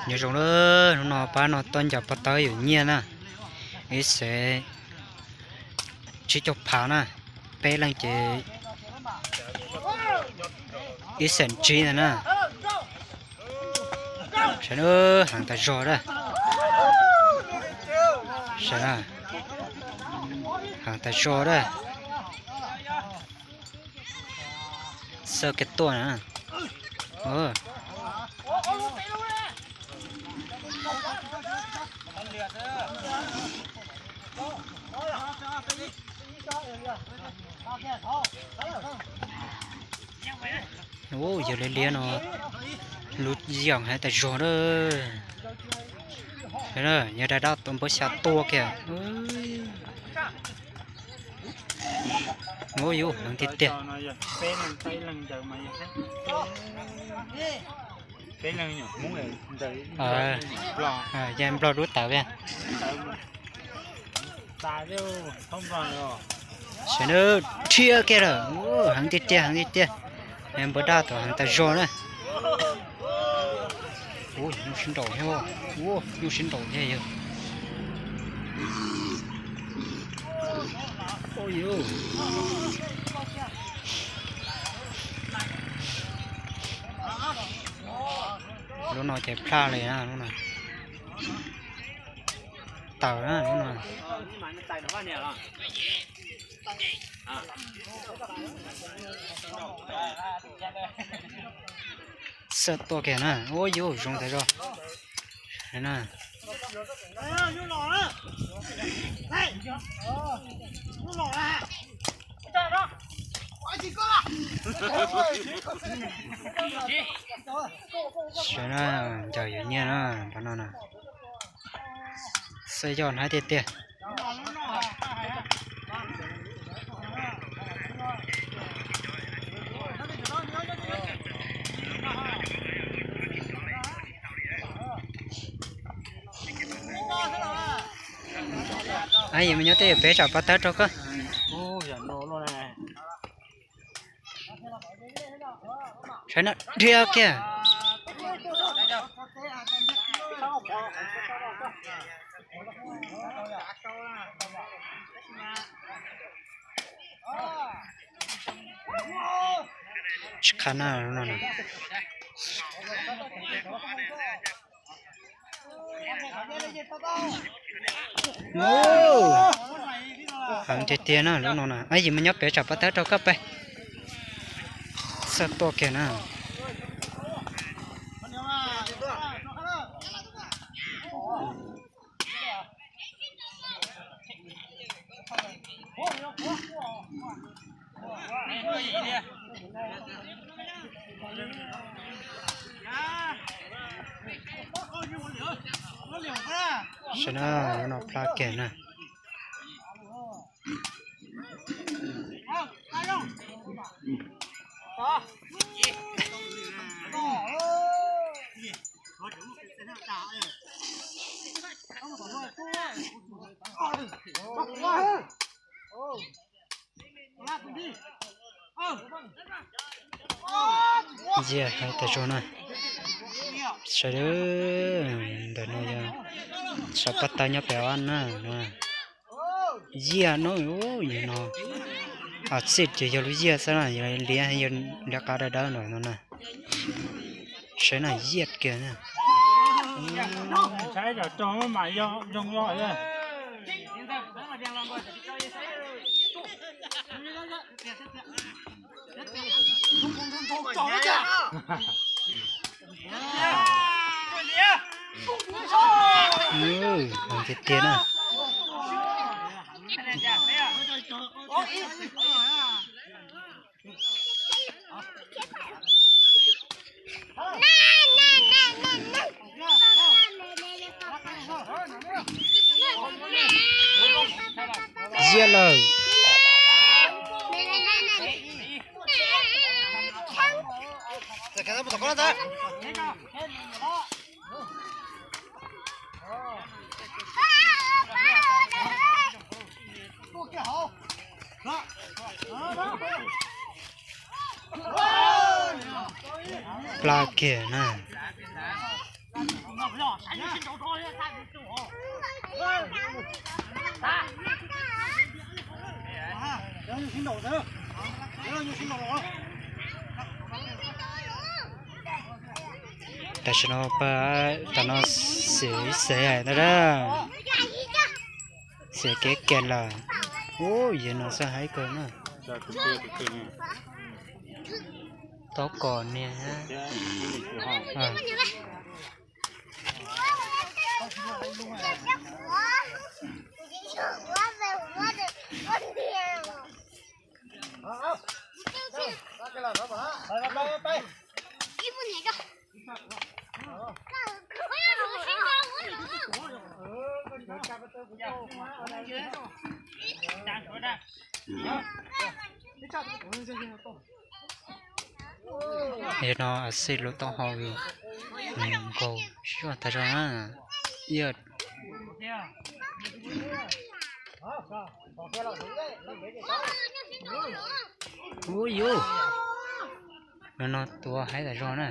Nyob zoo na, hnub no pab no tuaj ncaws pov tawb yuav nyiaj na, ib xeem tsib caug phav na, peb leeg ces ib xeem tsib ntawd na. Saib na, heev tas zog na. Saib na, heev tas zog na. Xav kev tuaj na. Ua yog liab liab no, lub yeej heev tas zog na. Yog dab dab tuaj npawb xya tuaj kiag. Ua yus heev tiag tiag. Yog nplog dub tawv. Saib na, dhia kiag lawm, heev tiag tiag, heev tiag tiag. Npawb dab tod heev tas zog na. Ua nyuj sib nraus thiab, ua nyuj sib nraus thiab yog. Lub no ces plaj li na, lub no tawm na, lub no. Xav tuaj kiag na, ua yus zoo tas zog na. Saib na, ncaws yuav nyiaj na, nrad no na. Xav yog hnab tiag tiag. Yim Maiv nyob twj ywm, peb tsam pov tawb rau koj. Saib no, dhia kiag. Tsis qab na, lub no na. Heev tiag tiag na lub no na. Yim Maiv nyob pem, tsam pov tawb rau koj peb. Xav tuaj kiag na. Saib na, lub no plab kiag na. Yiaj tas zog na. Saib, ntawm no yog sav paj tawb nyob pem na. Yiaj no, no txij ces yog lub yiaj xwb na, yog liab, yog liab qab dawb dawb no na. Saib na, yiaj kiag na. Tiag tiag na. Ziaj lawm. Plab kiag na. Tam sim no pab tam no xev xev hais ntag. Xev kev kiag lawm. Ub, yog no xwb haib kawg na. Tau kom niag. Yog no xij lub taub hau nkaus siab tag zog na. Ib Ub yus, no no tuav haib tas zog na.